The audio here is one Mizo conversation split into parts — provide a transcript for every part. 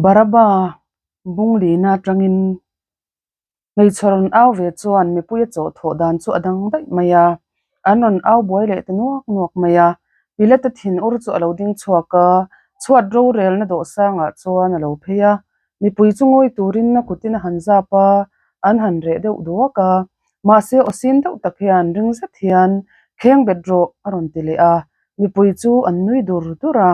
Baraba bung lina atangin hmeichhe rawn au ve chuan mipui a chawh thawh dan chu a dang daih mai a, an rawn au buai leh ta nuak nuak mai a. Pilate thin ur chu a lo ding chhuak a, chhuat rorelna dawhsangah chuan a lo phei a, mipui chu ngawi turin a kutin a han zap a, an han reh deuh duak a. Mahse aw sin deuh tak hian ring zet hian kheng bet rawh a rawn ti leh a, mipui chu an nui dur dur a.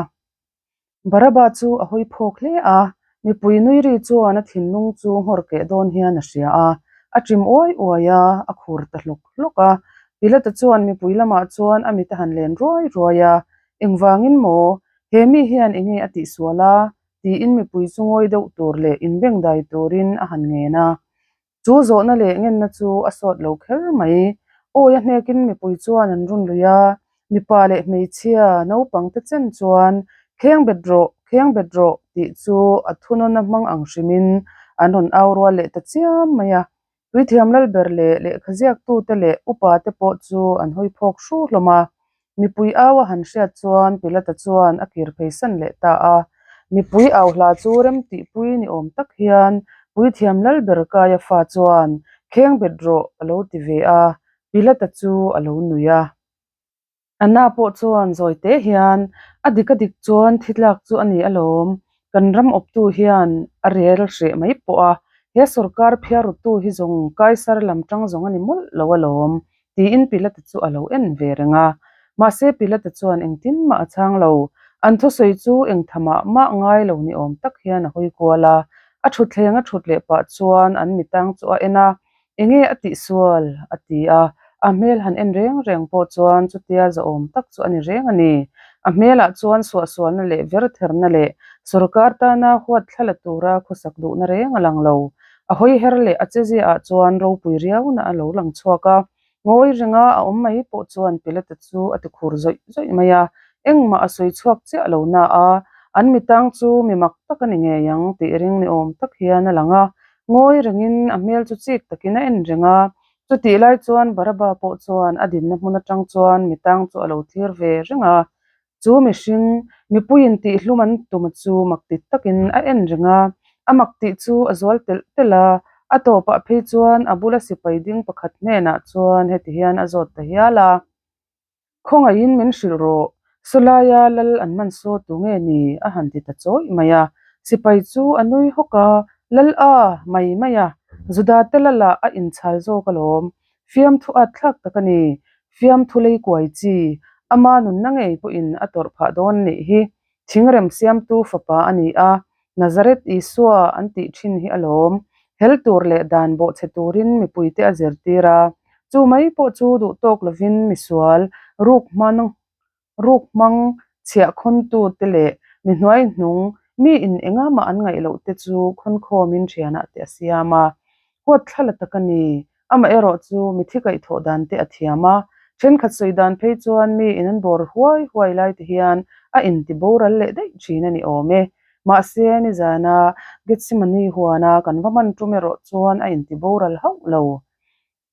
Baraba chu a hawi phawk hle a, mipui nui ri chuan a thinlung chu nghawr keh dawn hian a hria a, a ṭim uai uai a, a khur ta hlawk hlawk a. Pilata chuan mipui lamah chuan a mit a han len ruai ruai a, Engvangin maw? He mi hian enge a tihsual a? tiin mipui chu ngawi deuh tur leh inbengdai turin a han ngen a. Chu zawhna leh ngenna chu a sawt lo kher mai. Awi a hnekin mipui chuan an run lui a, mipa leh hmeichhia naupang te chen chuan Kheng bet rawh, kheng bet rawh tih chu a thunawna hmang ang hrimin an rawn au rual leh ta chiam mai a. Puithiam Lalber leh lehkha ziaktute leh upa te pawh chu an hawi phawk hru hlawm a. Mipui au a han hriat chuan Pilata chuan a kir pheisan leh ta a. Mipui au hla chu rem tihpui ni awm tak hian Puithiam Lalber Kaiafa chuan Kheng bet rawh a lo ti ve a, Pilata chu a lo nui a. Anna pawh chuan zawi te hian a dik a dik chuan thi tlak chu a ni alawm, kan ram awptu hian a rel hreh mai pawh a, he sorkar phiaruttu hi zawng Kaisar lam tang zawng a ni mawlh lo alawm tiin Pilate chu a lo en ve reng a. Mahse Pilate chuan engtin mah a chhang lo, an thusawi chu engtha mah mah ngai lo ni awm tak hian a hawi kual a, a thutthleng a thut leh pah chuan an mitang chu a en a, Enge a tihsual? a ti a, a hmel han en reng reng pawh chuan chutia zahawm tak chu a ni reng a ni. A hmelah chuan suahsualna leh vertherna leh sorkar tana huat thla la tura khawsak duhna reng a lang lo. A hawi her leh a cheziaah chuan ropui riauna a lo lang chhuak a, ngawi renga a awm mai pawh chuan Pilate chu a ti khur zawih zawih mai a, engmah a sawi chhuak chiah lo na a, an mitang chu mi mak tak a ni ngei ang tih ring ni awm tak hian a lang a, Ngawi rengin a hmel chu chik takin a en reng a, chutih lai chuan Baraba pawh chuan a dinna hmun atang chuan mitang chu a lo thlir ve reng a. Chu mihring, mipuiin tihhlum an tum chu mak ti takin a en reng a, a mak tih chu a zual telh telh a, a tawpah phei chuan a bula sipai ding pakhat hnenah chuan heti hian a zawt ta hial a. Khawngaihin min hrilh rawh, Sawlaia lal an man saw tu nge ni? a han ti ta chawih mai a. Sipai chu a nui hawk a, Lal a, mai mai a, Juda te lal ah a inchhal zawk alawm. Fiamthu at thlak tak a ni, fiamthu lei kuai chi, ama nunna ngei pawhin a tawrh phah dawn a nih hi. Thingrem siamtu fapa a ni a, Nazareth Isua an tih thin hi alawm. Hel tur leh dan bawhchhe turin mipuite a zirtir a, chu mai pawh chu duh tawk lovin misual, ruk hman, ruk hmang chhiah khawntute leh mi hnuaihnung mi in engah mah an ngaih loh te chu khawnkhawmin thianah te a siam a. Huat thla la tak a ni. Amaherawh chu mithi kaihthawh dan te a thiam a, thenkhat sawi dan phei chuan mi in an bawr huai huai lai te hian a inti boral leh daih thin a ni awm e. Mahse, nizana Gethsemane huana kan va man tum erawh chuan a inti boral hauh lo.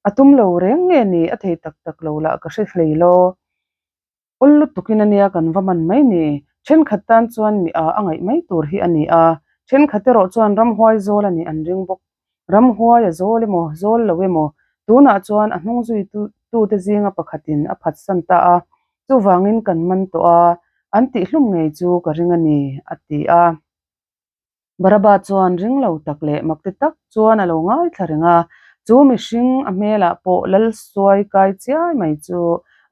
A tum lo reng nge ni a thei tak tak lo lah ka hre hlei law. Awl lutukin a nia kan va man mai ni. Thenkhat tan chuan mi a a ngaih mai tur hi a ni a, thenkhat erawh chuan ramhuai zawl a nih an ring bawk. Ramhuai a zawl emaw, zawl lo emaw, tunah chuan a hnung zui tute zinga pakhatin a phatsan ta a, chuvangin kan man tawh a, an tihhlum ngei chu ka ring a ni, a ti a. Baraba chuan ring lo tak leh makti tak chuan a lo ngaithla reng a, chu mihring a hmelah pawh lal suai kai chiai mai chu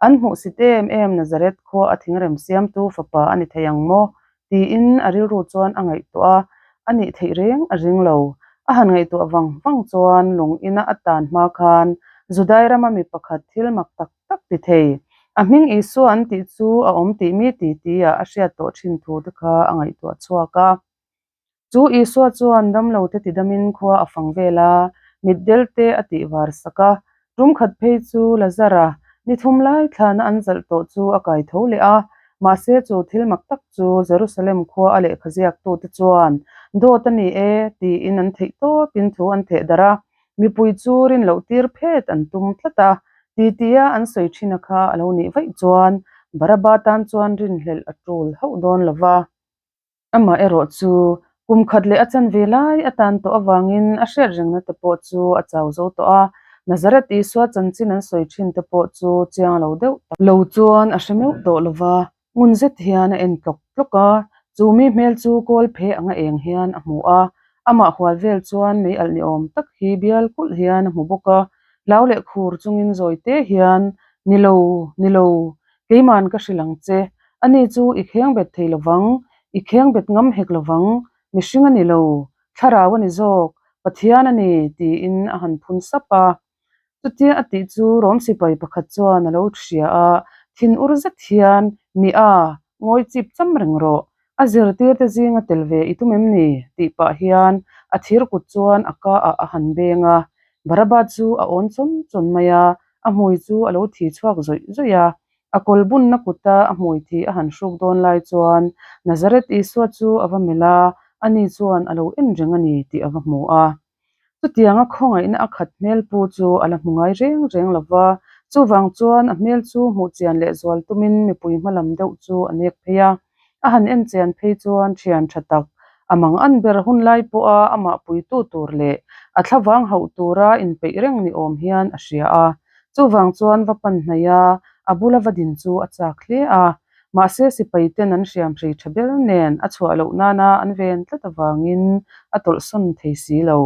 an hmuhsit em em Nazareth khua a thingrem siamtu fapa a ni thei ang maw? tiin a rilru chuan a ngaihtuah a, a nih theih reng a ring lo. A han ngaihtuah vang vang chuan lung ina a tan hma khan Judai rama mi pakhat thil mak tak tak ti thei. A hming Isua an tih chu a awm tih mi ti tia a hriat tawh thin thu te kha a ngaihtuah chhuak a. Chu Isua chuan damlo te tidamin khua a fang vel a, mitdel te a tih var sak a. Tum khat phei chu Lazara ni thum lai thlana an zalh tawh chu a kai tho leh a. Mahse chu thil mak tak chu Jerusalem khua a lehkha ziaktute chuan dawt a ni e tiin an theih tawpin thu an theh darh a. Mipui chu rin loh tir phet an tum tlat a, titia an sawi thin a kha a lo nih vaih chuan Baraba tan chuan rinhlelh a tul hauh dawn lo va. Amah erawh chu Kum khat leh a chanve lai a tan tawh avangin a hriat rengna te pawh chu a chau zo tawh a, Nazareth Isua chanchin an sawi thin te pawh chu chiang lo deuh tak lo chuan a hre meuh tawh lo va, ngun zet hian a en tlawk tlawk a, chu mi hmel chu kawl phe anga eng hian a hmu a, amah hual vel chuan mei alh ni awm tak hi bial kulh hian a hmu bawk a, hlau leh khur chungin zawi te hian, Ni lo, ni lo, keiman ka hrilh ang che, ani chu i kheng bet thei lovang, i kheng bet ngam hek lovang, mihring a ni lo, thlarau a ni zawk, Pathian a ni, tiin a han phun sap a. Chutia a tih chu Rom sipai pakhat chuan a lo hria a, thin ur zet hian, Mi a, ngawi chip cham reng rawh, a zirtirte zinga tel ve i tum em ni? tih pah hian a thir kut chuan a ka ah a han beng a. Baraba chu a awn chawn chawn mai a, a hmui chu a lo thi chhuak zawih zawih a. A kawl bunna kuta a hmui thi a han hruk dawn lai chuan Nazareth Isua chu a va melh a, ani chuan a lo en reng a ni tih a va hmu a. Chutianga khawngaihna a khat hmel pu chu a la hmu ngai reng reng lo va, chuvang chuan a hmel chu hmuh chian leh zual tumin mipui hma lam deuh chu a nek phei a. A han en chian phei chuan thian tha tak, a mang an ber hun lai pawha amah puitu tur leh a thlavang hauh tura inpeih reng ni awm hian a hria a. Chuvang chuan va pan hnaih a, a bula va din chu a chak hle a. Mahse sipai ten an hriam hrei tha ber nen a chhuah loh nana an ven tlat avangin a tawlhsawn thei si lo.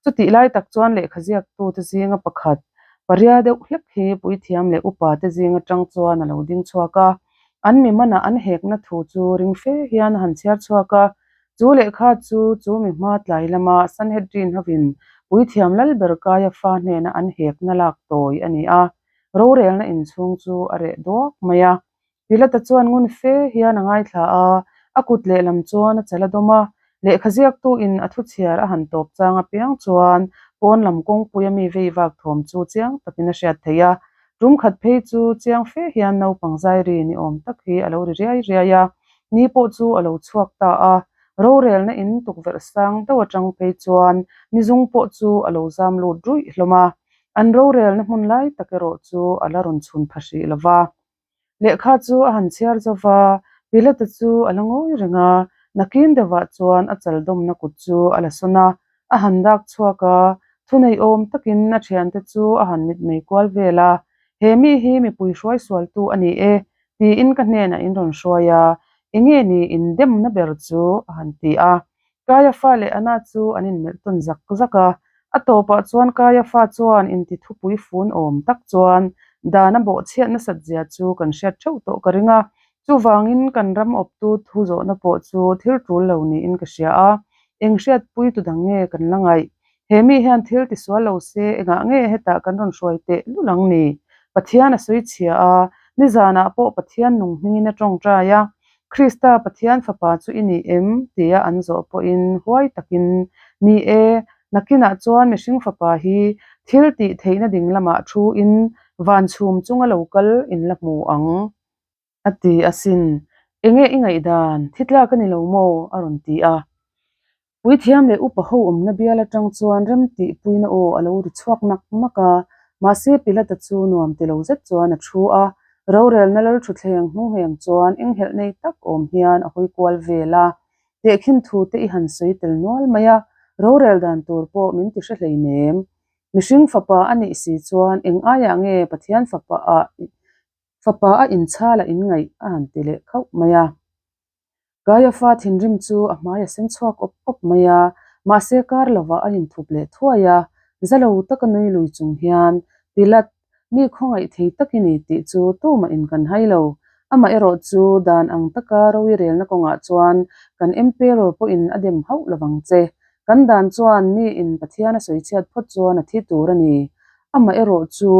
Chutih lai tak chuan lehkha ziaktute zinga pakhat, paria deuh hlek hi puithiam leh upa te zing atang chuan a lo ding chhuak a. An mi manah an hekna thu chu ring fe hian a han chhiar chhuak a. Chu lehkha chu chu mi hma tlai lama Sanhedrin hovin puithiam Lalber Kaiafa hnena an hekna lak tawi a ni a. Rorelna inchhung chu a reh duak mai a. Pilata chuan ngun fe hian a ngaithla a, a kut lehlam chuan a chal a dawm a. Lehkha ziaktuin a thuchhiar a han tawp chang apiang chuan pawn lam kawngpuia mi vei vak thawm chu chiang takin a hriat theih a. Tum khat phei chu chiang fe hian naupang zairi ni awm tak hi a lo ri riai riai a, ni pawh chu a lo chhuak ta a. Rorelna in tukverh sang deuh atang phei chuan nizung pawh chu a lo zam lut ruih hlawm a. An rorelna hmun lai tak erawh chu a la rawn chhun pha hrih lo va. Lehkha chu a han chhiar zo va, Pilata chu a la ngawi reng a, nakin deuhah chuan a chal dawmna kut chu a la sawn a, a han dak chhuak a, thuneiawm takin a thiante chu a han mitmei kual vel a, He mi hi mipui hruai sualtu a ni e, tiin ka hnenah in rawn hruai a, enge ni in demna ber chu a han ti a. Kaiafa leh Anna chu an inmelh tawn zak zak a, a tawpah chuan Kaiafa chuan inti thupui fun awm tak chuan dan a bawhchhiat nasat zia chu kan hriat theuh tawh ka ring a, chuvangin kan ram awptu thu zawhna pawh chu thil tul lo niin ka hria a, eng hriatpui tu dang nge kan la ngaih? He mi hian thil ti sual lo se engah nge hetah kan rawn hruai teh lul ang ni? Pathian a sawi chhia a, nizanah pawh Pathian nung hmingin a tawngtai a, Krista Pathian fapa chu i ni em? tia an zawh pawhin huai takin, Ni e, nakinah chuan mihring fapa hi thil tih theihna ding lamah thuin van chhum chunga lo kal in la hmu ang. A ti asin, Enge i ngaihdan, thi tlak a ni lo maw? a rawn ti a. Puithiam leh upa ho awmna bial atang chuan rem tihpuina aw a lo ri chhuak nak nak a, mahse Pilata chu nuam ti lo zet chuan a thu a, rorelna lal thutthleng hnungheng chuan enghelh nei tak awm hian a hawi kual vel a, tehkhin thu te i han sawi tel nual mai a, rorel dan tur pawh min ti hre hleinem. Mihring fapa a nih si chuan eng aiah nge Pathian fapa ah fapa a inchhal a inngaih a han ti leh khauh mai a. Kaiafa thinrim chu a hmai a sen chhuak awp awp mai a, mahse kar lovah a inthup leh thuai a, za lo taka nui lui chung hian, Pilat, mi khawngaih thei tak i ni tih chu tumah in kan hai lo. Amaherawh chu dan ang taka ro-i relna kawngah chuan kan Emperor pawhin a dem hauh lovang che. Kan dan chuan mi in Pathian a sawi chhiat phawt chuan a thi tur a ni. Amaherawh chu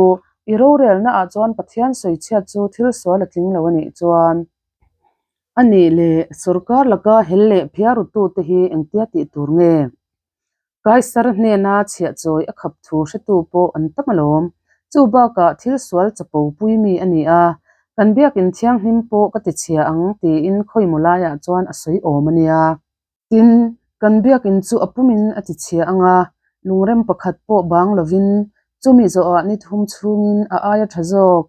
i rorelnaah chuan Pathian sawi chhiat chu thil sual a tling lo a nih chuan. A nih leh sorkar laka hel leh phiarutute hi engtia tih tur nge? Kaisar hnena chhiah chawi a khap thu hretu pawh an tam alawm. Chu bakah thil sual chapo pui mi a ni a, kan biakin thianghlim pawh ka ti chhia ang tiin khawimaw laiah chuan a sawi awm a nia. Tin, kan biakin chu a pumin a ti chhia ang a, lungrem pakhat pawh bang lovin chumi zawhah ni thum chhungin a aia tha zawk.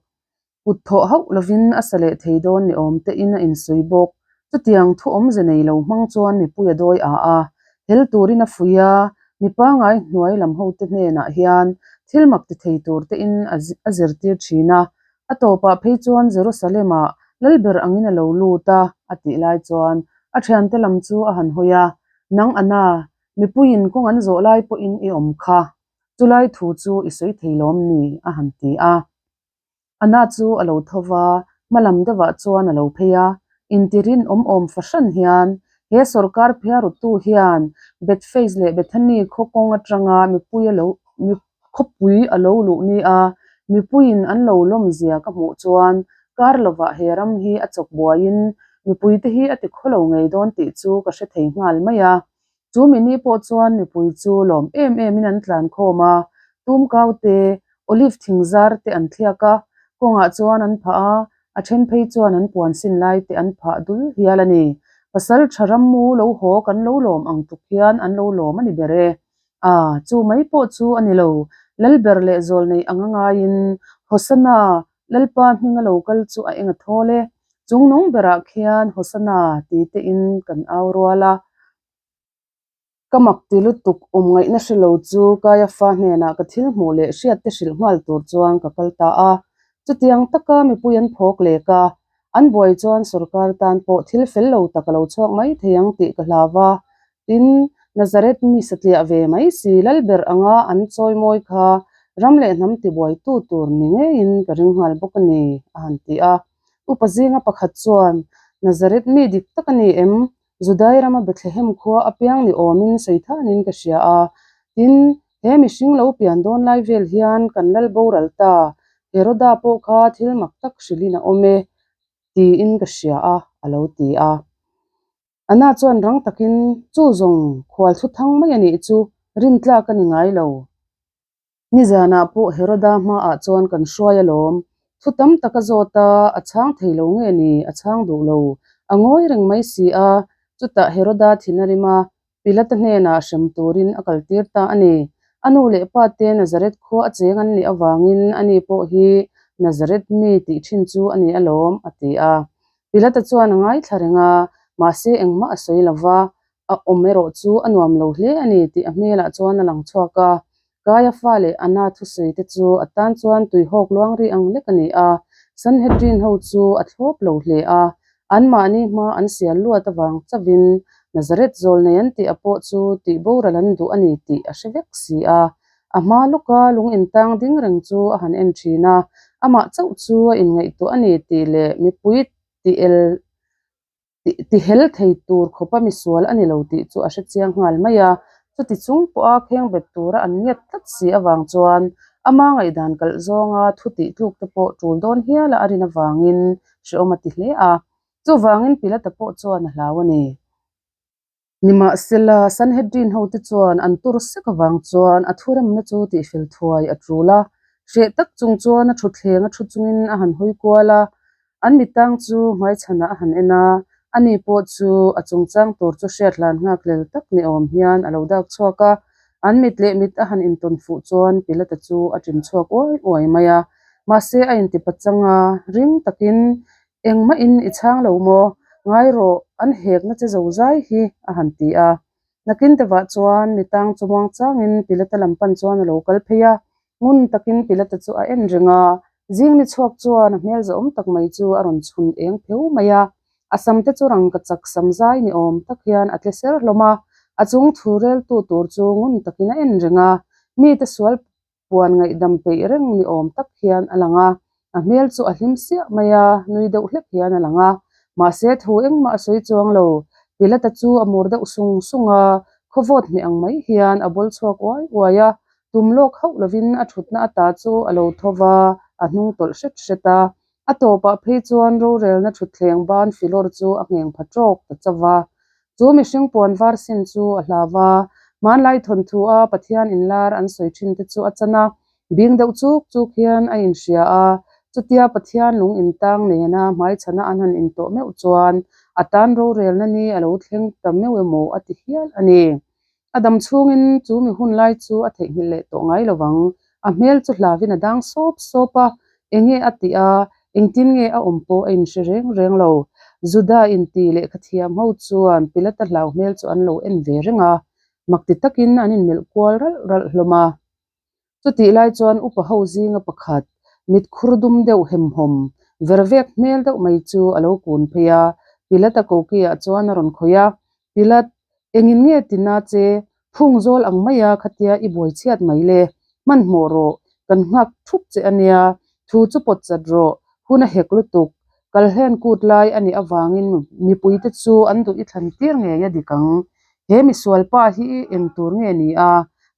Kut thawh hauh lovin a sa leh thei dawn ni awm tein a insawi bawk. Chutiang thu awmze nei lo hmang chuan mipui a dawi a a. Hel turin a fuih a, mi pangngai hnuai lam hote hnenah hian thil mak ti thei tur tein a zirtir thin a. A tawpah phei chuan Jerusalem-ah Lalber angin a lo lut a, a tih lai chuan a thiante lam chu a han hawi a, Nang Anna, mipuiin kawng an zawh lai pawhin i awm kha, chulai thu chu i sawi thei lawm ni? a han ti a. Anna chu a lo tho va, hma lam deuhah chuan a lo phei a, intirin awm awm fahran hian he sawrkar phiaruttu hian Bethphage leh Bethany khaw kawng atanga mipui a lo khawpui a lo luh ni a, mipuiin an lo lawm zia ka hmuh chuan kar lovah he ram hi a chawk buaiin mipuite hi a ti khawlo ngei dawn tih chu ka hre thei nghal mai a. Chu mini pawh chuan mipui chu lawm em emin an tlan khawm a, tumkau te, olive thing zar te an thliak a, kawngah chuan an phah a, a then phei chuan an puan sin lai te an phah dul hial a ni. Pasal tha rammu lo haw kan lo lawm ang tuk hian an lo lawm a ni ber e. A, chu mai pawh chu a ni lo, Lalber leh Zawlnei anga ngaiin Hosanna, Lalpa hminga lo kal chu a eng a thawl e. Chungnung berah khian Hosanna ti tein kan au rual a. Ka mak ti lutuk awm ngaihna hre lo chu Kaiafa hnenah ka thil hmuh leh hriat te hrilh nghal tur chuan ka kal ta a. Chutiang taka mipui an phawk lek a, an buai chuan sorkar tan pawh thil fel lo tak a lo chhuak mai thei ang tih ka hlau a. Tin, Nazareth mi satliah ve mai si Lalber anga an chawimawi kha ram leh hnam tibuaitu tur ni ngeiin ka ring nghal bawk a ni, a han ti a. Upa zinga pakhat chuan, Nazareth mi dik tak a ni em? Judai rama Bethlehem khua a piang ni awmin sawi thanin ka hria a. Tin, he mihring lo pian dawn lai vel hian kan lal boral ta, Heroda pawh kha thil mak tak hrilhin a awm e, tiin ka hria a, a lo ti a. Anna chuan rang takin, Chu zawng, khual thu thang mai a nih chu, rintlak a ni ngai lo. Nizanah pawh Heroda hmaah chuan kan hruai alawm. Thu tam tak a zawt a, a chhang thei lo nge ni, a chhang duh lo. A ngawi reng mai si a, chutah Heroda thin a rim a, Pilata hnenah hrem turin a kaltir ta a ni. A nu leh pa te Nazareth khua a cheng an nih avangin ani pawh hi Nazareth mi tih thin chu a ni alawm, a ti a. Pilata chuan a ngaithla reng a, mahse engmah a sawi lo va, a awm erawh chu a nuam lo hle a ni tih a hmelah chuan a lang chhuak a. Kaiafa leh Anna thusawi te chu a tan chuan tuihawk luang ri ang lek a ni a, Sanhedrin ho chu a thlawp lo hle a, anmahni hma an sial luat avang chauhin Nazareth zawlnei an tih a pawh chu tih boral an duh a ni tih a hre vek si a. A hma lawka lung intang ding reng chu a han en thin a, amah chauh chu a inngaihtuah a ni tih leh mipui tih el Ti hel thei tur khawpa misual a ni lo tih chu a hre chiang nghal mai a, chuti chung pawha khengbet tura an nget tlat si avang chuan ama ngaihdan kalh zawnga thu tih tluk te pawh tul dawn hiala a rin avangin hrehawm a ti hle a, chuvangin Pilata pawh chuan a hlau a ni. Nimahsela, Sanhedrin hote chuan an tur sek avang chuan a thuremna chu tihfel thuai a tul a, hreh tak chung chuan a thutthleng a thu chungin a han hawi kual a, An mitang chu hmaichhanah a han en a, ani pawh chu a chungchang tur chu hriat hlan nghak lel tak ni awm hian a lo dak chhuak a. An mit leh mit a han intawn fuh chuan Pilata chu a ṭim chhuak uai uai mai a. Mahse a inti pachang a, ring takin, Engmahin i chhang lo maw? Ngai rawh, an hekna che zo zai hi, a han ti a. Nakin tevah chuan mitang chu muangchangin Pilata lam pan chuan a lo kal phei a, Ngun takin Pilata chu a en reng a, zing ni chhuak chuan a hmel zahawm tak mai chu a rawn chhun eng pheu mai a. A sam te chu rangka chak sam zai ni awm tak hian a tle ser hlawm a, a chung thu reltu tur chu ngun takin a en reng a, mite sual puan ngaihdam peih reng ni awm tak hian a lang a. A hmel chu a hlim siah mai a, nui deuh hlek hian a lang a. Mahse thu engmah a sawi chuang lo. Pilata chu a mur deuh sung sung a, khawvawt hmeh ang mai hian a bawl chhuak uai uai a. Tum lawk hauh lovin a thutna ata chu a lo tho va, a hnung tawlh hret hret a. A tawpah phei chuan rorelna thutthleng ban filawr chu a ngheng pha tawk ta chauh va. Chu mihring puan var sin chu a hlau va, hmanlai thawnthu a Pathian inlar an sawi thin te chu a chan a, bing deuh chuk chuk hian a inhria a. Chutia Pathian lung intang nena hmaichhana an han intawh meuh chuan a tan rorelna ni a lo thleng ta meuh emaw a ti hial a ni. A dam chhungin chu mi hun lai chu a theihnghilh leh tawh ngai lo vang. A hmel chu hlavin a dang sawp sawp a, enge a tih a, engtin nge a awm pawh a inhre reng reng lo. Juda inti lehkhathiam ho chuan Pilata hlau hmel chu an lo en ve reng a. Makti takin an inmelh kual ralh ralh hlawm a. Chutih lai chuan upa ho zinga pakhat, mit khur dum deuh hemhawm, vervek hmel deuh mai chu a lo kun phei a, Pilata kokiah chuan a rawn khawih a, Pilat, engin nge tina che, phung zawl ang maia khatia i buai chhiat mai le, hmanhmawh rawh, kan nghak thup che a nia, thu chu pawt chat rawh, hun a hek lutuk, kalhlen kut lai a nih avangin mipuite chu an duh i thlan tir ngei a dik ang. He misual pa hi eng tur nge ni a,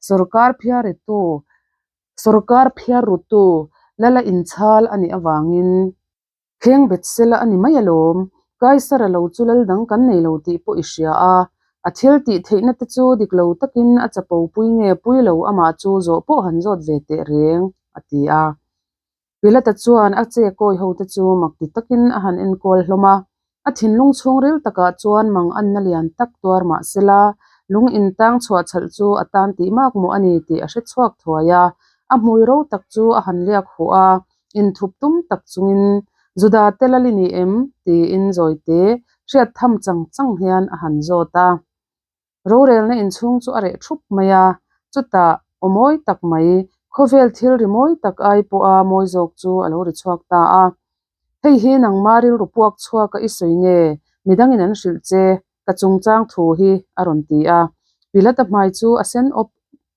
sorkar phiarritu, sorkar phiarrutu lala inchhal a nih avangin Kheng bet sela a ni mai alawm, Kaisara lo chu lal dang kan nei lo tih pawh i hria a, a thil tih theihna te chu dik lo takin a chapo pui nge pui lo amah chu zawh pawh han zawt ve teh reng, a ti a. Pilata chuan a che kawi ho te chu mak ti takin a han enkawl hlawm a, a thinlung chhungril takah chuan mang anna lian tak tuar mah sela, lung intang chhuah chhalh chu a tan tih mak maw a ni tih a hre chhuak thuai a, a hmui ro tak chu a han liak huh a, inthup tum tak chungin, Juda te lal i ni em? tiin zawite hriat tham chang chang hian a han zawt a. Rorelna inchhung chu a reh thup mai a, chutah aw mawi tak mai, khawvel thil ri mawi tak ai pawha mawi zawk chu a lo ri chhuak ta a. Hei hi nangma rilru puak chhuaka i sawi nge, midangin an hrilh che, ka chungchang thu hi a rawn ti a. Pilata hmai chu a sen awp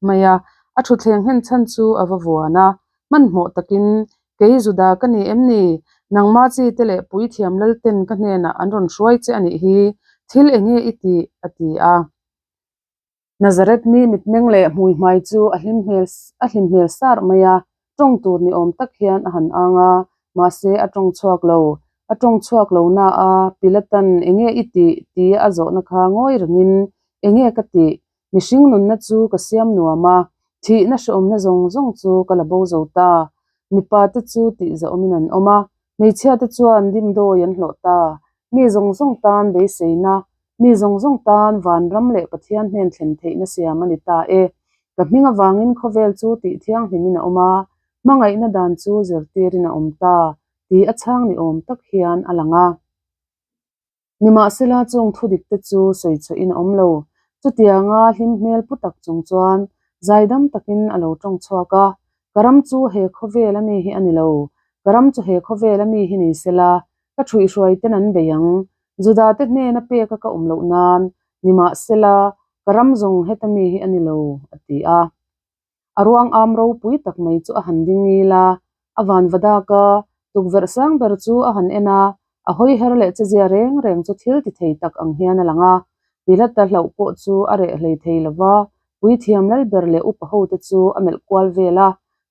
mai a, a thutthleng nghen chhan chu a va vuan a, hmanhmawh takin, Kei Juda ka ni em ni? Nangma chi te leh puithiam lalten ka hnenah an rawn hruai che a nih hi, thil eng nge i tih? a ti a. Nazareth mi mitmeng leh hmui hmai chu a hlim hmel a hlim hmel sar mai a, tawng tur ni awm tak hian a han ang a, mahse a tawng chhuak lo. A tawng chhuak lo na a, Pilatan eng nge i tih? tia a zawhna kha ngawi rengin, Eng nge ka tih? Mihring nunna chu ka siam nuam a, thihna hrehawmna zawng zawng chu ka la bo zo ta. Mipa te chu tihzahawmin an awm a, hmeichhia te chuan dimdawi an hlawh ta. Mi zawng zawng tan beiseina, mi zawng zawng tan vanram leh Pathian hnen thlen theihna siam a ni ta e. Ka hming avangin khawvel chu tih thianghlimin a awm a, hmangaihna dan chu zirtirin a awm ta, tih a chhang ni awm tak hian a lang a. Nimahsela chung thu dik te chu sawi chhuahin a awm lo. Chutianga hlim hmel pu tak chung chuan zaidam takin a lo tawng chhuak a, Ka ram chu he khawvel a mi hi a ni lo. Ka ram chu he khawvel a mi hi ni sela, ka ṭhuihhruai ten an bei ang. Juda te hnena peka ka awm loh nan, nimahsela ka ram zawng heta mi hi a ni lo, a ti a. A ruang am ropui tak mai chu a han ding ngil a, a van va dak a, tukverh sang ber chu a han en a, a hawi her leh che zia reng reng chu thil ti thei tak ang hian a lang a. Pilata hlauh pawh chu a reh hlei thei lo va, puithiam lal ber leh upa ho te chu a melh kual vel a,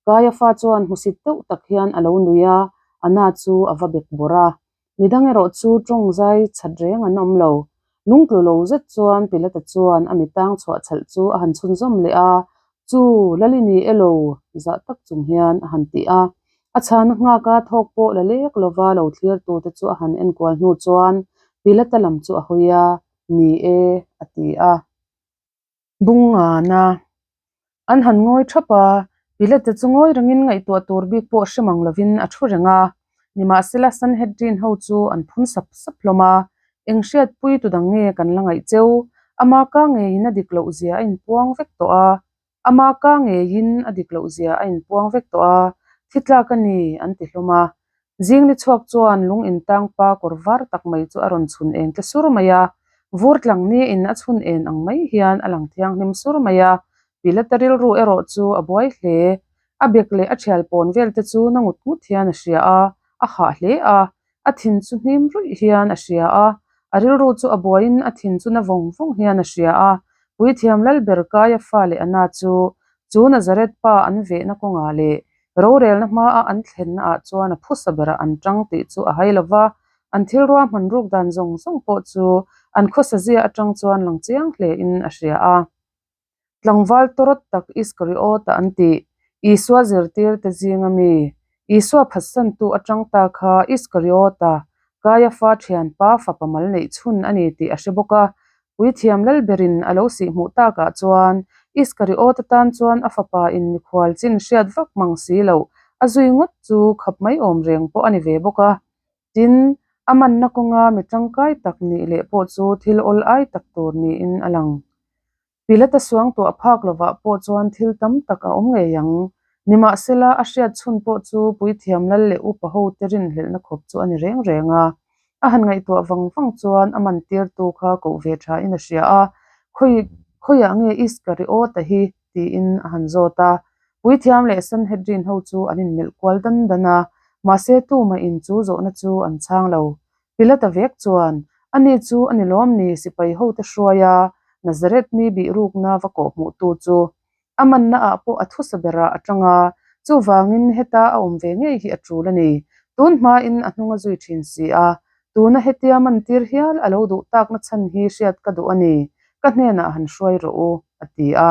Kaiafa chuan hmusit deuh tak hian a lo nui a, Anna chu a va bek bawrh a. Midang erawh chu tawng zai chat reng an awm lo. Lungtlu lo zet chuan Pilata chuan a mitang chhuah chhalh chu a han chhunzawm leh a, Chu, Lali ni elo? zah tak chung hian a han ti a. A chhana nghaka thawk pawh la lek lova lo thlirtute chu a han enkual hnu chuan Pilata lam chu a hawi a, Ni e, a ti a. Bungana an han ngawi thap a, Pilate chu ngawi rengin ngaihtuah tur bik pawh hre mang lovin a thu reng a. Nimahsela Sanhedrin ho chu an phun sap sap hlawm a, Eng hriatpui tu dang nge kan la ngaih cheu? Ama ka ngeiin a dik loh zia a inpuang vek tawh a, ama ka ngeiin a dik loh zia a inpuang vek tawh a, thi tlak a ni an ti hlawm a. Zing ni chhuak chuan lung intang pa kawr var tak mai chu a rawn chhun eng tle sur mai a, vur tlang niin a chhun en ang mai hian a lang thianghlim sur mai a, Pilata rilru erawh chu a buai hle. A bek leh a thial pawn vel te chu na ngut ngut hian a hria a, a hah hle a, a thin chu hnim ruih hian a hria a, a rilru chu a buaiin a thin chu na vawng vawng hian a hria a, Puithiam Lalber Kaia fa leh Anna chu chu Nazareth pa an vehna kawngah leh Rorelna hmaa an thlenna ah chuan a phusa berah an tang tih chu a hai lova, an thil ruahman ruk dan zawng zawng pawh chu an khawsa zia atang chuan lang chiang hle in a hria a. Tlangval tawrawt tak Iskariota an tih, Isua zirtirte zinga mi, Isua phatsantu atang ta kha Iskariota, Kaiafa thianpa fapa mal neih chhun a ni tih a hre bawk a, Puithiam Lalberin a lo sih hmuh takah chuan Iskariota tan chuan a fapa in mikhual chin hriat vak mang si loh a zui ngawt chu khap mai awm reng pawh a ni ve bawk a. Tin, a manna kawnga mi tangkai tak nih leh pawh chu thil awl ai tak tur niin a lang. Pilata suangtuah phak lovah pawh chuan thil tam tak a awm ngei ang. Nimahsela, a hriat chhun pawh chu puithiam lal leh upa hote rinhlelhna khawp chu a ni reng reng a. A han ngaihtuah vang vang chuan a man tirtu kha koh ve thain a hria a, Khawi, khawiah nge Iskariota hi? tiin a han zawt a. Puithiam leh Sanhedrin ho chu an inmelh kual dan dan a, mahse tumahin chu zawhna chu an chhang lo. Pilata vek chuan, Ani chu a ni lawm ni sipai hote hruai a, Nazareth mi bihrukna va kawhhmuhtu chu. A manna ah pawh a thusa berah a tang a, chuvangin heta a awm ve ngei hi a tul a ni. Tun hmain a hnung a zui thin si a, tuna hetia mantir hial a lo duh takna chhan hi hriat ka duh a ni, ka hnenah han hruai rawh u, a ti a.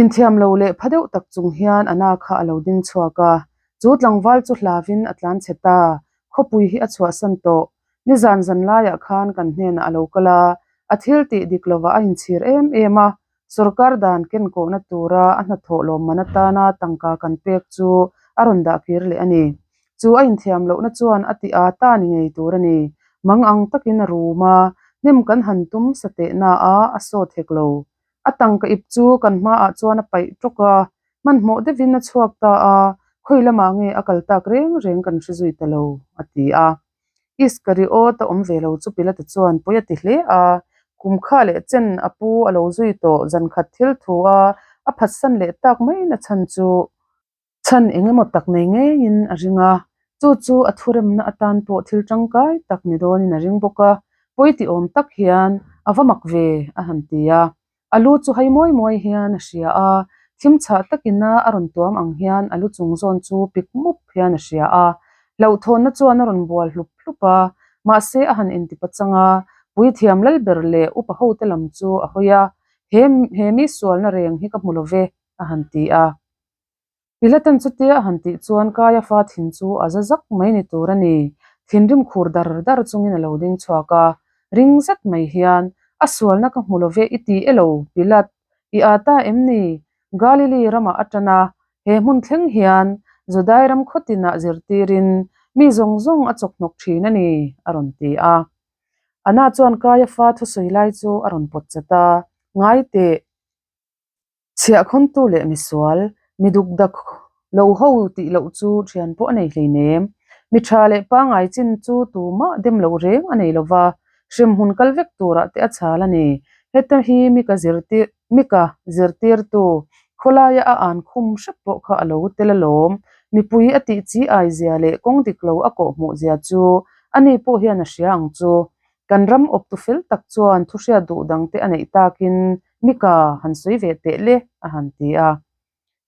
Inthiam lo leh pha deuh tak chung hian a na kha a lo ding chhuak a, chu tlangval chu hlavin a tlan chhe ta, khawpui hi a chhuahsan tawh. Nizan zan laiah khan kan hnenah a lo kal a, a thil tih dik lovah a inchhir em em a, sorkar dan kenkawhna tura a hnathawh lawmman atana tangka kan pek chu a rawn dah kir leh a ni. Chu a inthiam lohna chuan a ti â ta ni ngei tur a ni. Mang ang takin a rum a, hnem kan han tum sa tehna a, a sawt hek lo. A tangka ip chu kan hmaah chuan a paih tawk a, hmanhmawh deuhin a chhuak ta a, khawi lamah nge a kal tak reng reng kan hre zui ta lo, a ti a. Iskariot a awm ve lo chu Pilata chuan pawi a ti hle a, kum kha leh chen a pu a lo zui tawh zankhat thil thu a, a phatsan leh tak mai na chhan chu Chhan eng emaw tak nei ngeiin a ring a, chu chu a thuremna atan pawh thil tangkai tak ni dawnin a ring bawk a, pawi ti awm tak hian a va mak ve a han ti a. A lu chu hai mawi mawi hian a hria a, thim chhah takina a rawn tuam ang hian a lu chung zawn chu pik mup hian a hria a. Hlauhthawnna chuan a rawn bual hlup hlup a, mahse a han intipachang a, puithiam lalber leh upa hote lam chu a hawi a, He he mi sualna reng hi ka hmu lo ve a han ti a. Pilatan chutia a han tih chuan Kaiafa thin chu a za zak mai ni tur a ni. Thinrim khur dar dar chungin a lo ding chhuak a, ring zet mai hian, A sualna ka hmu lo ve i ti elo, Pilat? I â ta em ni? Galili ramah a tan a, he hmun thleng hian Judai ram khaw tinah zirtirin mi zawng zawng a chawkhnawk thin a ni, a rawn ti a. Anna chuan Kaiafa thusawi lai chu a rawn pawt chat a, Ngai teh! Chhiahkhawntu leh misual, mi dukdak lo ho tih loh chu thian pawh a nei hleinem. Mi tha leh pangngai chin chu tumah dem loh reng a nei lova, hremhmun kal vek turah te a chhal a ni. Heta hi mika zirtir mika zirtirtu khawlaia a an khum hrep pawh kha a lo tel alawm. Mipui a tih chi ai zia leh kawng dik lo a kawhhmuh zia chu ani pawh hian a hria ang chu. Kan ram awptu fel tak chuan thuhriat duh dangte a neih takin Mika han sawi ve teh le a han ti a.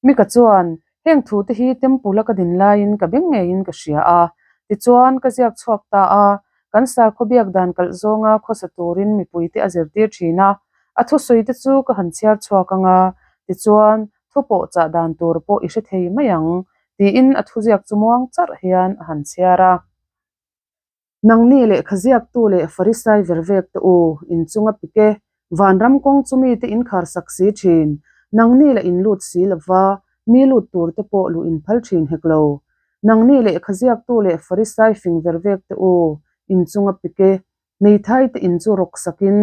Mika chuan, Heng thute hi temple a ka din laiin ka beng ngeiin ka hria a, tichuan ka ziak chhuak ta a, kan sakhaw biak dan kalh zawnga khawsa turin mipuite a zirtir thin a, a thusawi te chu ka han chhiar chhuak ang a, tichuan thu pawh chah dan tur pawh i hre thei mai ang, tiin a thuziak chu muang charh hian a han chhiar a. Nangni lehkha ziaktu leh Farisai ver vek te u, in chunga pik e, vanram kawng chu mite in khar sak si thin, nangni lah in lut si lova, mi lut tur te pawh luh in phal thin hek lo. Nangni lehkha ziaktu leh Farisai fing ver vek te u, in chunga pik e, hmeithai te in chu rawk sakin,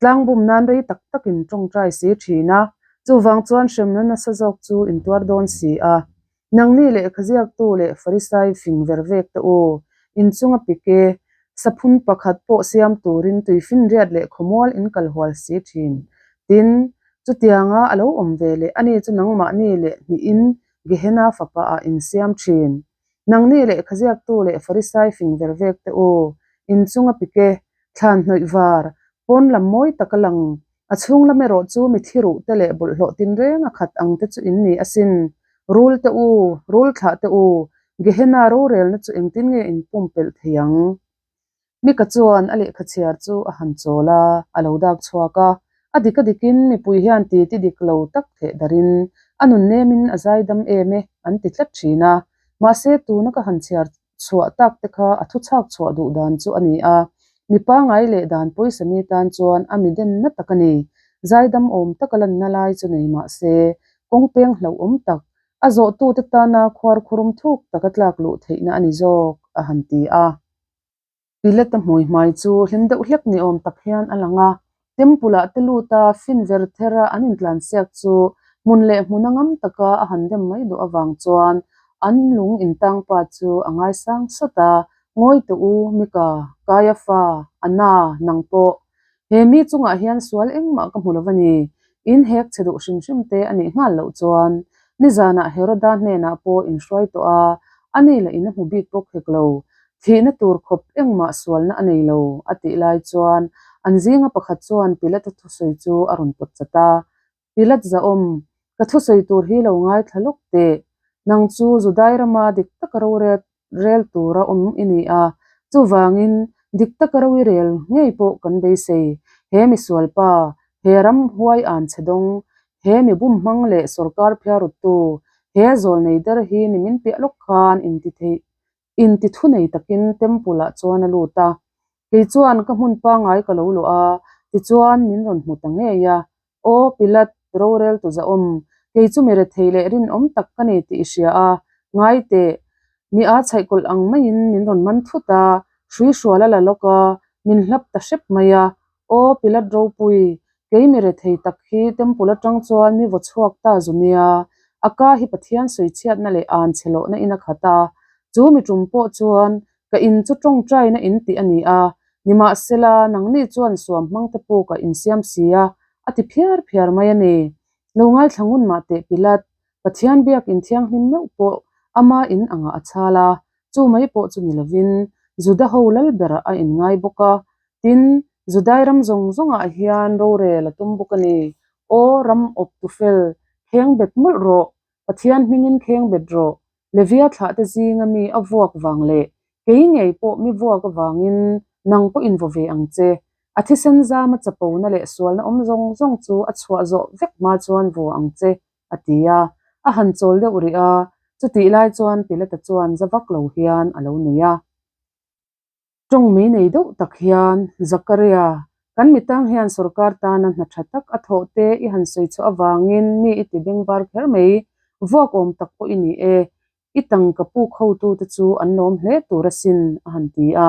tlangbum nan rei tak tak in tawngtai si thin a, chuvang chuan hremna nasa zawk chu in tuar dawn si a. Nangni lehkha ziaktu leh Farisai fing ver vek te u, inchunga pik e, saphun pakhat pawh siam turin tuifinriat leh khawmual in kal hual si thin. Tin, chutianga a lo awm ve leh ani chu nangmahni leh hnihin Gehenna fapa ah in siam thin. Nangni lehkha ziaktu leh Farisai fing ver vek te u, inchunga pik e, thlan hnawih var, pawn lam mawi taka lang A chhung lam erawh chu mi thi ruh te leh bawlhhlawh tinreng a khat ang te chu in ni asin. Rul te u, rul thlah te u, Gehenna rorelna chu engtin nge in pumpelh thei ang? Mika chuan a lehkha chhiar chu a han chawl a, a lo dak chhuak a. A dik a dikin mipui hian ti ti dik lo tak theh darin a nun nemin a zaidam em e an ti tlat thin a. Mahse tuna ka han chhiar chhuah tak te kha a thu chhak chhuah duh dan chu a ni a, mi pangngai leh dan pawisa mi tan chuan a mi denna tak a ni. Zaidam awm taka lanna lai chu nei mah se, kawng peng hlauhawm tak, a zawhtute tana khuarkhurum thuk taka tlak luh theihna a ni zawk, a han ti a. Pilata hmui hmai chu hlim deuh hlek ni awm tak hian a lang a. Temple ah te lut a fin ver ther a an intlansiak chu hmun leh hmuna ngam taka a han dem mai duh avang chuan an lung intang pa chu a ngaisang sawt a, Ngawi teh u, Mika, Kaiafa, Anna, nang pawh. He mi chungah hian sual engmah ka hmu lo va ni. In hek che duh hrim hrim te a nih nghal loh chuan nizanah Heroda hnenah pawh in hruai tawh a, ani lah in a hmu bik bawk hek lo. Thihna tur khawp engmah sualna a nei lo, a tih lai chuan an zinga pakhat chuan Pilata thusawi chu a rawn pawt chat a. Pilat zahawm, ka thusawi tur hi lo ngaithla lawk teh. Nang chu Judai rama dik taka rorel rel tura awm i ni a, chuvangin dik taka ro i rel ngei pawh kan beisei. He misualpa, he ram huai an chhe dawng, he mi bum hmang leh sawrkar phiaruttu, he zawlnei der hi nimin piah lawk khan inti theih inti thu nei takin temple ah chuan a lut a. Kei chuan ka hmun pangngai ka lo luah a, tichuan min rawn hmu ta ngei a. Aw Pilat, rorel tu zahawm, kei chu mi rethei leh rinawm tak ka ni tih i hria a, ngai teh, mi aa chhaihkawlh ang maiin min rawn man thut a, hrui hrual a la lawk a, min hlap ta hrep mai a. Aw Pilat ropui, kei mi rethei tak hi temple atang chuan mi vaw chhuak ta zu nia, a ka hi Pathian sawichhiatna leh aan chhe lohna in a khat a, chu mi tum pawh chuan Ka in chu tawngtaina in tih a ni a, nimahsela nangni chuan suam hmangte pukah in siam si a, a ti phiar phiar mai a ni. Lo ngaithla ngun mah teh Pilat, Pathian biak in thianghlim meuh pawh ama in angah a chhal a, chu mai pawh chu ni lovin Juda ho lal berah a inngai bawk a, tin, Judai ram zawng zawngah hian rorel a tum bawk a ni. Aw ram awp tu fel, kheng bet mawlh rawh, Pathian hmingin kheng bet rawh, Levia thlahte zinga mi a vuak vang leh kei ngei pawh mi vuak avangin nang pawh invaw ve ang che. A thisen zama chapona leh sualna awm zawng zawng chu a chhuah zawh vek hma chuan vua ang che, a ti a. A han chawl deuh rih a, chutih lai chuan Pilata chuan za vak lo hian a lo nui a. Tawng mei nei deuh tak hian, Zakaria, kan mitang hian sorkar tana hna tha tak a thawh te i han sawi chhuah avangin mi i ti bengvar kher mai, vuak awm tak pawh i ni e, i tangka puk hotute chu an lawm hle tur asin, a han ti a.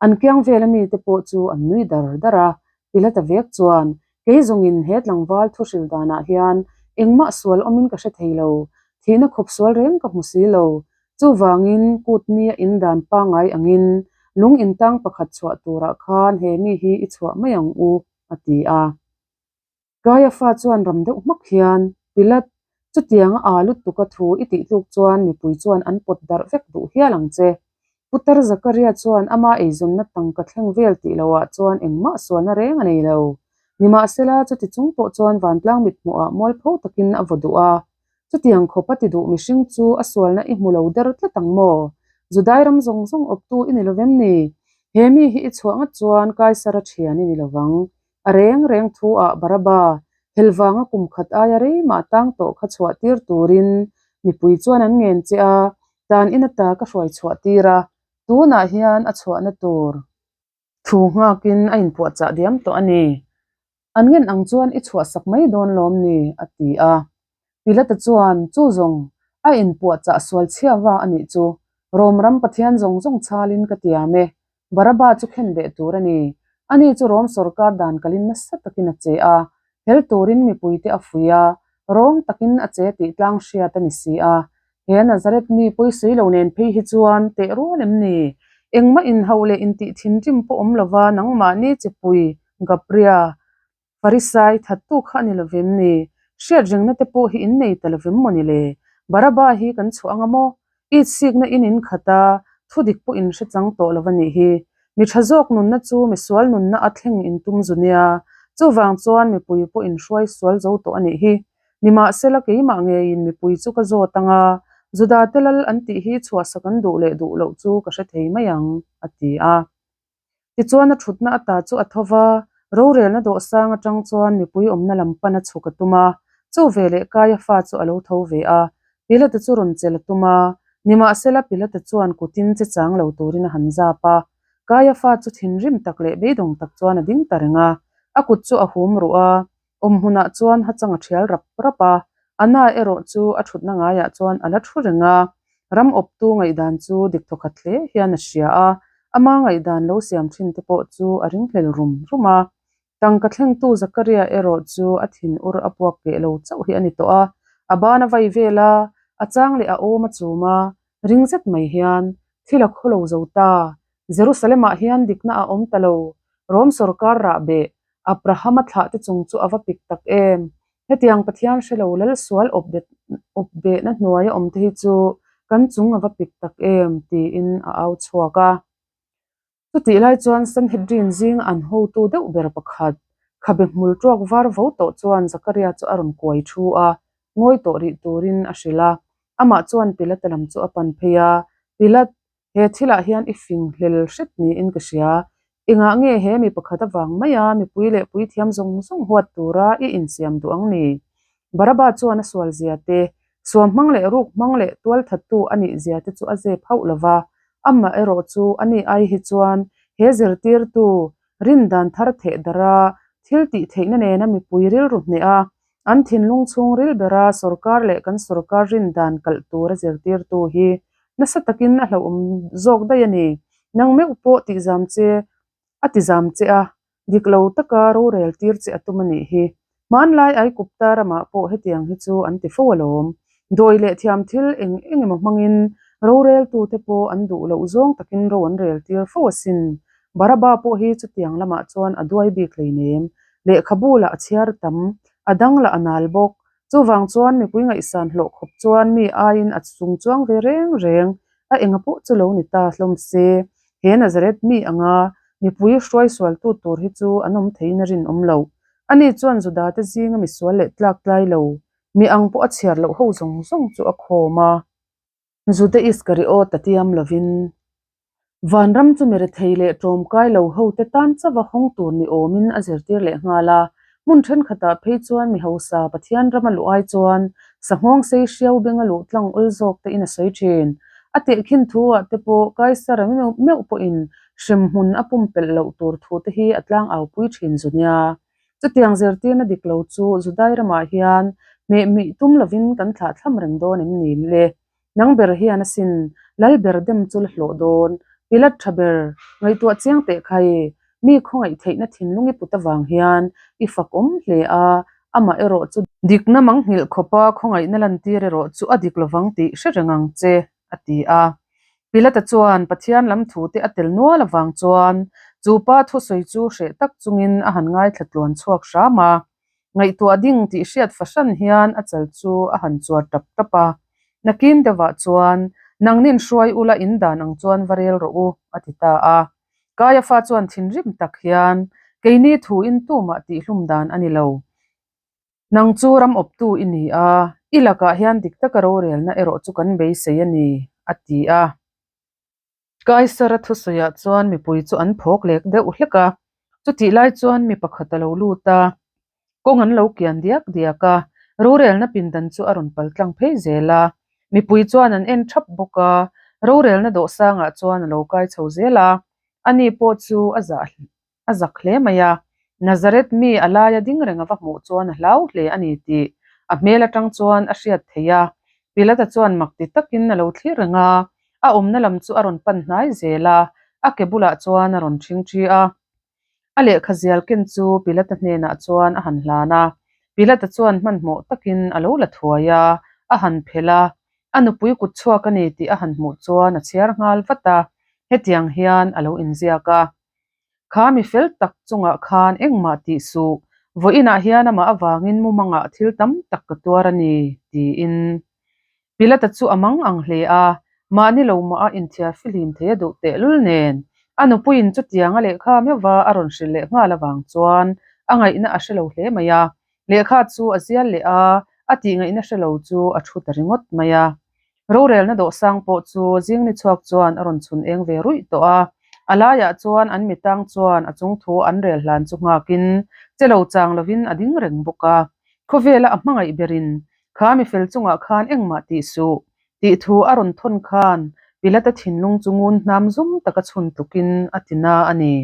An kiang vela mite pawh chu an nui dar dar a. Pilata vek chuan, Kei zawngin he tlangval thuhril danah hian engmah sual awmin ka hre thei lo, thihna khawp sual reng ka hmu si lo, Chuvangin, kut nia in dan pangngai angin lung intang pakhat chhuah turah khan he mi hi i chhuah mai ang u, a ti a. Kaiafa chuan ram deuh hmak hian, Pilat, chutianga aa lutuk a thu i tih tluk chuan mipui chuan an pawt darh vek duh hial ang che. Putar Zakaria chuan ama eizawnna tangka thleng vel tih lohah chuan engmah sualna reng a nei lo. Nimahsela, chuti chung pawh chuan vantlang mithmuhah mualpho takin a vaw duh a. Chutiang khawp a ti duh mihring chu a sualna i hmu lo der tlat ang maw? Judai ram zawng zawng awptu i ni lo vem ni? He mi hi i chhuah ngat chuan Kaisara thian i ni lo vang. A reng reng thu ah Baraba, hel vanga kum khat aia rei mah tang tawh kha chhuah tir turin mipui chuan an ngen che a, tan in ata ka hruai chhuah tir a, tunah hian a chhuahna tur thu nghakin a inpuahchah diam tawh a ni. An ngen ang chuan i chhuahsak mai dawn lawm ni? a ti a. Pilata chuan, Chu zawng, a inpuahchah sual chhia va a nih chu. Rom ram Pathian zawng zawng chhalin ka tiam e. Baraba chu khen beh tur a ni. Ani chu Rom sawrkar dan kalin nasa takin a che a, hel turin mipuite a fuih a, rawng takin a che tih tlang hriat a ni si a. He Nazareth mi pawisui lo nen phei hi chuan teh rual em ni? Engmah inhauh leh intih thinrim pawh awm lova nangmahni chipui Gapria, Farisai thattu kha a ni lovem ni? Hriat rengna te pawh hi in nei ta lovem maw ni le? Baraba hi kan chhuah anga maw? It sikna in in khat a, thu dik pawh in hre chang tawh lo a nih hi. Mi tha zawk nunna chu mi sual nunna a thleng in tum zu nia. Chuvang chuan mipui pawh in hruai sual zo tawh a nih hi. Nimahsela keimah ngeiin mipui chu ka zawt ang a, Judate lal an tih hi chhuahsak an duh leh duh loh chu ka hre thei mai ang, a ti a. Tichuan a thutna ata chu a tho va, rorelna dawhsang atang chuan mipui awmna lam pan a chhuk a tum a, chu veleh Kaia fa chu a lo tho ve a, Pilata chu rawn chelh a tum a, nimahsela Pilata chuan kutin che chang lo turin a han zap a, Kaia fa chu thinrim tak leh beidawng tak chuan a ding ta reng a, a kut chu a hum ruh a, Awm hmunah chuan hachang a thial rap rap a, Anna erawh chu a thutna ngaiah chuan a la thu reng a. Ram awptu ngaihdan chu dik thawkhat hle hian a hria a, ama ngaihdan lo siam thin te pawh chu a ringhlel rum rum a. Tangka thlengtu Zakaria erawh chu a thin ur a puak keh lo chauh hi a ni tawh a, a ban a vai vel a, a chang leh a awm a chum a, ring zet mai hian thil a khaw lo zo ta. Jerusalem-ah hian dikna a awm ta lo, Rom sawrkar rah beh, Abraham-a thlah te chung chu a va pik tak em! Hetiang Pathian hre lo lal sual awp behna hnuaia awm te hi chu kan chung a va pik tak em! tiin a au chhuak a. Chutih lai chuan Sanhedrin zinga an hotu deuh ber pakhat, khabe hmul tuak var vo tawh chuan Zakaria chu a rawn kuai thu a, ngawi tawh rih turin a hrilh a. Amah chuan Pilata lam chu a pan phei a, Pilat, he thilah hian i fing hlel hret niin ka hria. Engah nge he mi pakhat avang maia mipui leh puithiam zawng zawng huat tura i insiam duh ang ni? Baraba chuan a sual zia te, suam hmang leh ruk hmang leh tualthattu a nih zia te chu a zep hauh lo va, amah erawh chu a ni ai hi chuan he zirtirtu rindan thar theh dara thil tih theihna nena mipui rilru hneh a, an thinlung chhung ril bera sawrkar leh kan sawrkar rindan kalh tura zirtirtu hi nasa takin a hlauhawm zawk daih a ni. Nang meuh pawh tihzam che a tizam che a, Dik lo taka rorel tir che a tum a nih hi. Hmanlai Aikupta ramah pawh hetiang hi chu an ti fo alawm. Dawi leh thiam thil eng eng emaw hmangin roreltute pawh an duh loh zawng takin ro an rel tir fo asin. Baraba pawh hi chutiang lamah chuan a duai bik hleinem. Lehkhabu lah a chhiar tam, a dang lah a nal bawk. Chuvang chuan mipui ngaihsan hlawh khawp chuan mi aiin a chung chuang ve reng reng a enga pawh chu lo ni ta hlawm se. He Nazareth mi anga mipui hruai sualtu tur hi chu an awm theiin a rinawm loh. Ani chuan Judate zinga misual leh tlak tlai lo, mi ang pawh a chhiar loh ho zawng zawng chu a khawm a. Juda Iskariota tiam lovin, Vanram chu mi rethei leh tlawmkai lo hote tan chauha hawng tur ni awmin a zirtir leh nghal a. Hmun thenkhatah phei chuan mi hausa Pathian rama luh ai chuan sanghawng sei hriau benga luh tlang awl zawk te in a sawi thin. A tehkhin thu ah te pawh Kaisara meuh pawhin hremhmun a pumpelh loh tur thu te hi a tlang au pui thin zu nia. Chutiang zirtirna dik lo chu Judai ramah hian hmehmih tum lovin kan thlahthlam reng dawn em ni le? Nang ber hian asin, lal ber dem chu la hlawh dawn, Pilat tha ber, ngaihtuah chiang teh khai, mi khawngaih theihna thinlung i put avang hian i fakawm hle a, amah erawh chu dikna mangnghilh khawpa khawngaihna lantir erawh chu a dik lovang tih hre reng ang che, a ti a. Pilata chuan Pathian lam thute a tel nual avang chuan chu pa thusawi chu hreh tak chungin a han ngaithla tluan chhuak hram a. Ngaihtuah ding tih hriat fahran hian a chal chu a han chuar tap tap a. Nakin deuhah chuan, Nangnin hruai ula in dan ang chuan va rel rawh u, a ti ta a. Kaiafa chuan thinrim tak hian, Keini thuin tumah tihhlum dan a ni lo. Nang chu ram awptu i ni a, i lakah hian dik taka rorelna erawh chu kan beisei a ni, a ti a. Kaisara thusawiah chuan mipui chu an phawk lek deuh hlek a, chutih lai chuan mi pakhat a lo lut a, kawng an lo kian diak diak a, rorelna pindan chu a rawn pal tlang phei zel a, mipui chuan an en thap bawk a, rorelna dawhsangah chuan a lo kai chho zel a, ani pawh chu a zah A zak hle mai a, Nazareth mi a laia ding reng a va hmuh chuan a hlau hle a ni tih a hmel atang chuan a hriat theih a. Pilata chuan mak ti takin a lo thlir reng a, a awmna lam chu a rawn pan hnai zel a, a ke bulah chuan a rawn ṭhing ṭhi a. A lehkha zial ken chu Pilata hnenah chuan a han hlan a, Pilata chuan hmanhmawh takin a lo la thuai a, a han phelh a, a nupui kut chhuak a ni tih a han hmuh chuan a chhiar nghal vat a, hetiang hian a lo inziak a. Kha mi fel tak chungah khan engmah tih suh, vawiinah hian amah avangin mumangah thil tam tak ka tuar a ni, tiin. Pilata chu a mang ang hle a, mahni lo mah a inthiar fihlim thei a duh tehlul nen, a nupuiin chutiang a lehkha meuhva a rawn hrilh leh nghal avang chuan a ngaihna a hre lo hle mai a, lehkha chu a zial leh a, a tihngaihna hre lo chu a thu ta ringawt mai a. Rorelna dawhsang pawh chu zing ni chhuak chuan a rawn chhun eng ve ruih tawh a, a laiah chuan an mitang chuan a chung thu an rel hlan chu nghakin che lo chang lovin a ding reng bawk a. Khawvela a hmangaih berin, Kha mi fel chungah khan engmah tih suh, tih thu a rawn thawn khan Pilata thinlung chu ngun hnam zum taka chhun tlukin a ti na a ni.